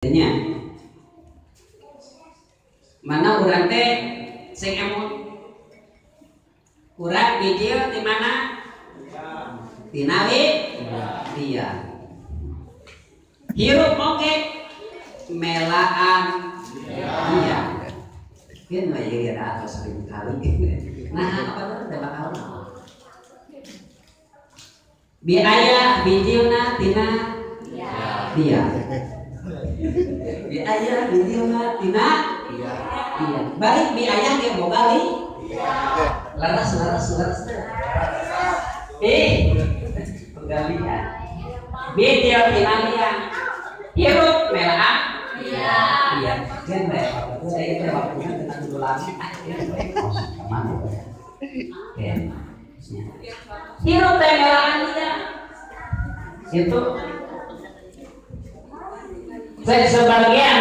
Nya. Mana urang teh sing emut? Urang bijil di mana? Tina dia. Hirup oge melaan dia. Kan mah ieu ada sering kali. Nah, apa teh bakal biaya bijilna tina dia. Biaya bijilna tina dia. Balik biaya ge boga li. Leres leres leres teh. Penggalian. Bijil tina dia. Hirup melaan dia. Iya. Kan bae waktu saya teh waktunya tentang lami. Kemana? Kan. Hirup teh melaan dia. Itu sebagian